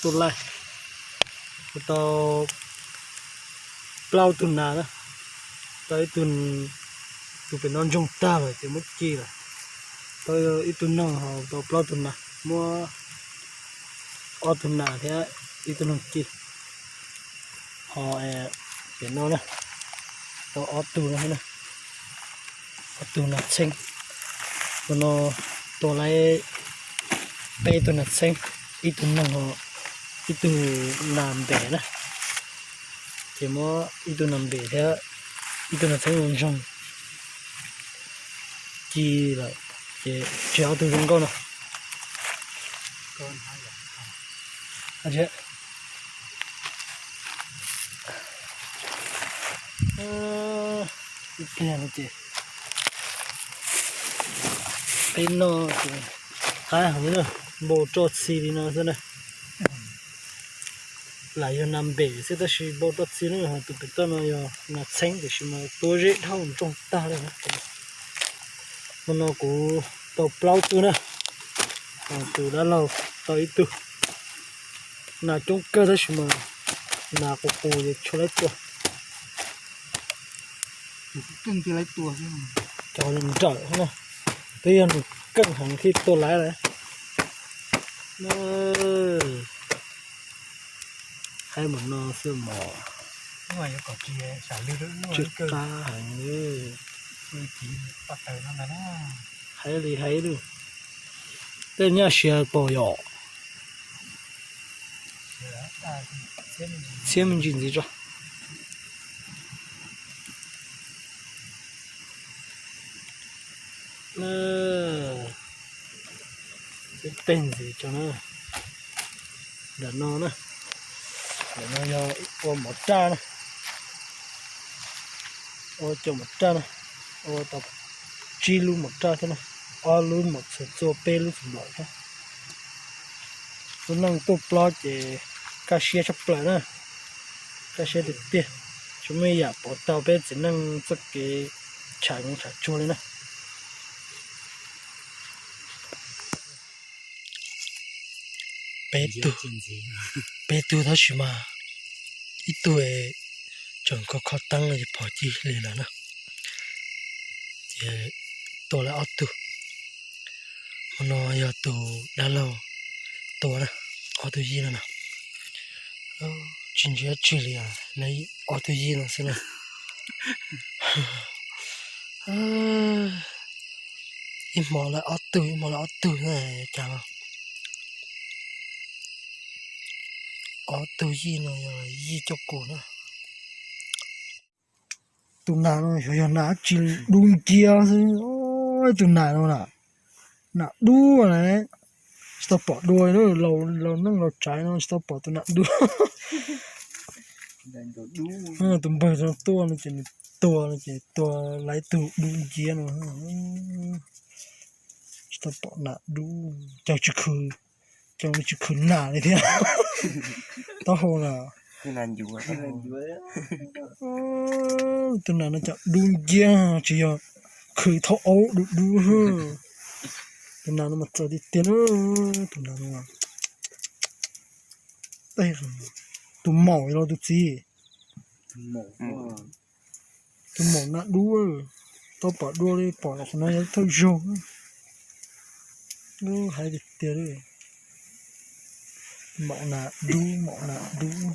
Tus laij, kuv tau plaub tug nas na, tau ib tug, tus pem no ntsoog tag lawm ces muab ci lawm, tau ib tug noog ho tau plaub tug nas, muab ob tug nas thiab ib tug noog ci. Ho pem no na, tau ob tug no, ob tug nas txheeb. Tus no tua laib peb tug nas txheeb, ib tug noog, ib tug nas npem na. Ces muab ib tug nas npem thiab ib tug nas txheeb ua ntsoog ci lawm, ces tseg ob tug zoo nkauj no. Ib pliag no ces peb noj ces qab heev na, npau roj txhi li no xwb na. Lam yog nas npem xwb tab sis npau roj txhi na, ho tus pem toj no yog nas txheeb tiam sis mas tua zeb dhau ntsoog tag li. Hmo no kuv tau plaub tug na, tus dab laug tau ib tug. Nas coob kawg tab sis mas nas qus qus ces tsis laib tua. Cov nrawm na, twb yog nws keej heev thiaj tua laib lawm. Haib mus no xwb mos, tsw qab heev li. Haib li haib li. Tej nyaj siav pom yom. Txhiab me ntsis ntxiv tso. Txhiab teg ntxiv tso na. Ntawm no na, ntawm no yog ua mov raj na. Ua cov mov raj na, ua tau tsib lub mov raj thiab na, ob lub mov txhuv txua, peb lub txhuv nplaum thiab. Tus neeg tuaj plob ces kaj siab tshaj plaws na, kaj siab tiag tiag. Tsis muaj ib yam pov tau peb txiv neej txoj kev tshav zoov tshav tsuag li na. Peb tug, peb tug tab sis mas ib tug tseem kho kho teeb no ces phom ci li lawm na. Ces tua lawm ob tug. Hmo no yog tus dab laug tua na, ob tug yij no na. Tsis ntsia tsis li, lawv ob tug yij no xwb na. Ib hmo lawv ob tug, ib hmo lawv ob tug na, cas los ob tug yij no yog yij coj kus na. Tus nas no xyov yog nas dab tsi, dub nciab xwb. Tus nas no na, nas dub na, tsis tau pom dua, laus neej laus tsav no tsis tau pom tus nas dub. Tus npawg no tuaj no ces nws tua no ces tua laib tug dub nciab no. Tsis tau pom nas dub, cas tsis khwv, cas tsis khwv nas li thiab. Taub hau na, tus nas no cas dub nciab, tsis yog khwv thaub aub dub dub. Tus nas no mas txawv tiag tiag na. Tus nas no, tus maum los tus txiv, tus maum nas dub, tau pom dua li, pom qhov no yog thawj zaug. Hais tiag tiag li, maum nas dub, maum nas dub.